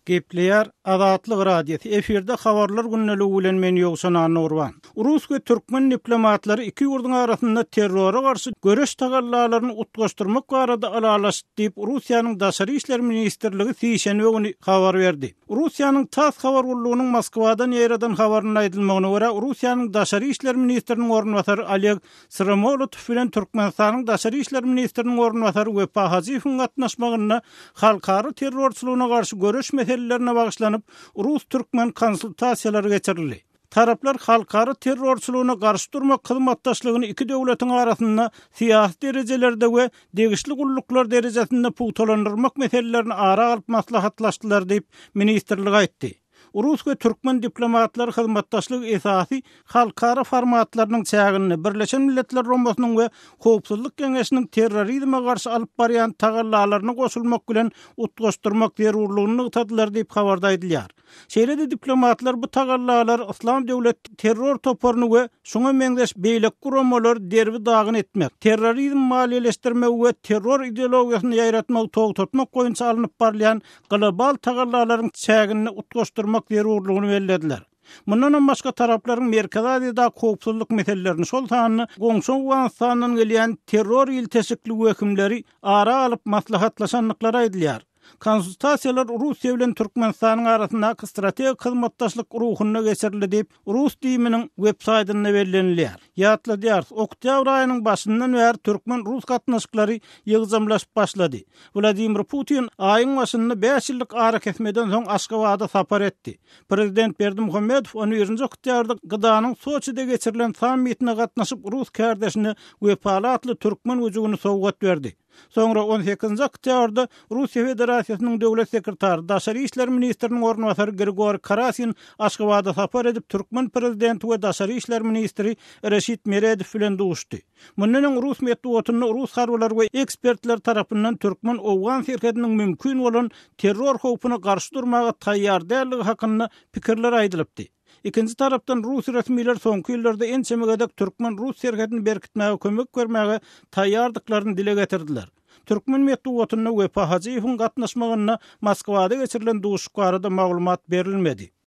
Gepleýär Azatlyk Radiosy, efirde Habarlar gündeligi bilen men Ýowşan Annagurban. Rus we türkmen diplomatlary iki ýurduň arasynda terrora garşy göreş tagallalaryny utgaşdyrmak barada ylalaşdy diýip, Russiýanyň Daşary işler ministrligi sişenbe güni habar berdi. Russiýanyň tass habar gullugynyň Moskwadan ýaýradan habarynda aýdylmagyna görä, Russiýanyň Daşary işler ministriniň orunbasary Oleg Syromolotow bilen Türkmenistanyň daşary işler ministriniň orunbasary Wepa Hajyýewiň gatnaşmagynda halkara terrorçylygyna garşy göreş meselelerine bagyşlanyp, rus-türkmen konsultasiýalary geçirildi. Taraplar halkara terrorçylygyna garşy durmak hyzmatdaşlygyny iki döwletiň arasynda syýasy derejelerde we degişli gulluklar derejesinde pugtalandyrmak meselelerini ara alyp maslahatlaşdylar diýip, ministrlik aýtdy. Rus we türkmen diplomatlary hyzmatdaşlygy esasy halkara formatlarynyň çäginde Birleşen Milletler Guramasynyň we Howpsuzlyk Geňeşiniň terrorizme garşy alyp barýan tagallalaryna goşulmak bilen utgaşdyrmak zerurlygyny nygtadylar diýip habarda aýdylýar. Şeýle-de diplomatlar bu tagallalary Yslam döwlet terror toparyny we şuňa meňzeş beýleki guramalary derbi-dagyn etmek, terrorizmi maliýeleşdirmegi we terror ideologiýasyny ýaýratmagy togtatmak boýunça alnyp barylýan global tagallalaryň çäginde utgaşdyrmak zerurlygyny bellediler. Mundanam başga taraplaryň Merkezi Aziýadaky howpsuzlyk meselelerini, şol sanda goňşy Owganystandan gelýän terror ilteşikli wehimleri ara alyp maslahatlaşandyklary aýdylýar. Konsultasiýalar Russiýa bilen Türkmenistanyň arasyndaky strategik hyzmatdaşlyk ruhunda geçirildi diýip, rus DIM-niň web-saýtynda bellenilýär. Ýatladýarys, oktýabr aýynyň başyndan bäri türkmen-rus gatnaşyklary ýygjamlaşyp başlady. Wladimir Putin aýyň başynda bäş ýyllyk arakesmeden soň Aşgabada sapar etdi. Prezident Berdimuhamedow on birinji oktýabrda GDA-nyň Soçide geçirilen sammitine gatnaşyp, rus kärdeşine Wepaly atly türkmen güjügini sowgat berdi. Soňra on sekizinji oktýabrda Russiýa Federasiýasynyň Döwlet sekretary, daşary işler ministriniň orunbasary Grigoriý Karasin Aşgabada sapar edip, türkmen prezidenti we daşary işler ministri Reşit Meredow bilen duşdy. Mundan öň rus metbugatynda rus harbylary we ekspertler tarapyndan türkmen-owgan serhediniň mümkin bolan terror howpuna garşy durmaga taýýar däldigi hakynda pikirler aýdylypdy. Ikinji tarapdan rus resmileri soňky ýyllarda ençeme gezek türkmen-rus serhedini berkitmäge kömek bermäge taýýardyklaryny dile getirdiler. Türkmen metbugatynda Wepa Hajyýewiň gatnaşmagynda Moskwada geçirilen duşuşyk barada maglumat berilmedi.